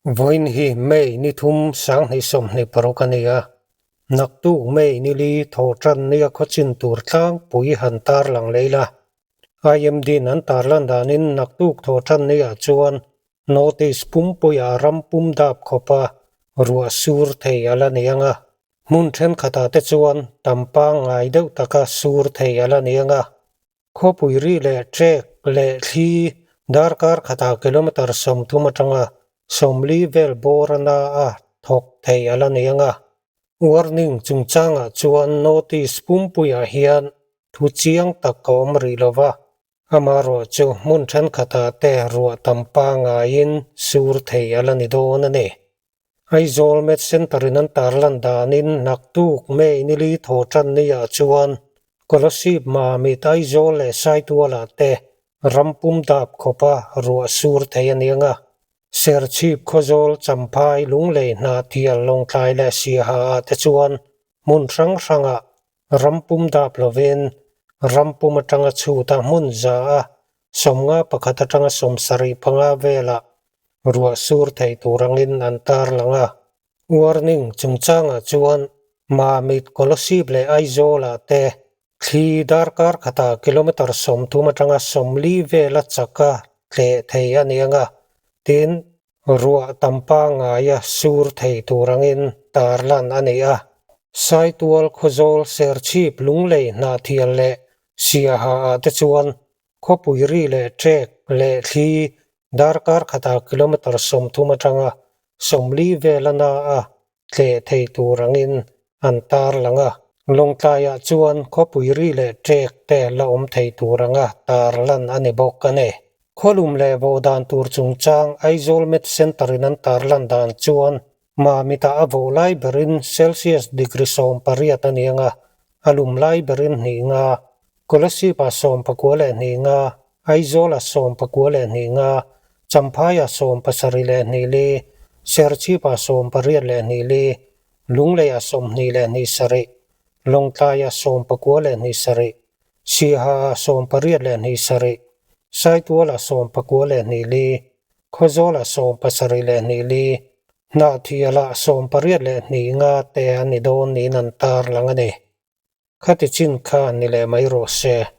Vawiin hi May ni thum 2026 a ni a, naktuk May ni li thawhtan nia khawchin tur tlangpui han tarlang lei la. IMD-in an tarlan danin naktuk thawhtan niah chuan North-East pumpuiah ram pum dap khawpa ruah sur thei a la ni ang a. Hmun thenkhatah te chuan tam pangngai deuh taka sur thei a la ni ang a. Khawpui ri leh trek leh thli darkar khatah kilometre 30 atanga 40 vel bawr a na a thawk thei a la ni ang a. Warning chungchangah chuan North-East pumpuiah hian thu chiang tak a awm rih lo va, amaherawh chu hmun thenkhatah te ruah tam pangaiin sur thei a la ni dawn a ni. Aizawl Med Centre in an tarlan danin naktuk May nili thaw tan niah chuan Kolasib Mamit Aizawl leh Saitualah te ram pum dap khawpa ruah sur thei a ni ang a. Serchhip Khawzawl Champhai Lunglei Hnahthial Lawngtlai leh Siaha ah te chuan hmun hrang hrangah ram pum dap lovin ram pum atanga chhuta hmun za a 51 atanga 75 velah ruah sur thei tur angin an tarlang a. Warning chungchangah chuan Mamit, Kolasib leh Aizawlah te thli darkar khatah kilometre 30 atanga 40 vela chaka tleh thei a ni ang a, tin, ruah tam pangngaia sur thei tur angin tarlan a ni a. Saitual, Khawzawl, Serchhip, Lunglei, Hnahthial leh Siaha ah te chuan Khawpui ri leh trek leh thli darkar khatah kilometre 30 atanga 40 vel a na a tleh thei tur angin an tarlang a. Lawngtlaiah chuan khawpui ri leh trek te la awm thei tur anga tarlan a ni bawk a ni. Khawlum leh vawh dan tur chungchang Aizawl Met Centre in an tarlan dan chuan Mamitah a vawh lai berin Celsius degree 18 a ni anga, a lum lai berin hnih nga. Kolasib-ah 92, Aizawl-ah 92, Champhai-ah 72, Serchhip-ah 82, Lunglei-ah 27, Lawngtlai-ah 97, Siaha-ah 87, Saitual-ah 92, Khawzawl-ah 72, Hnahthial-ah 82 nga te a ni dawn niin an tarlang a ni. Khati chin kha ni leh mai rawh se.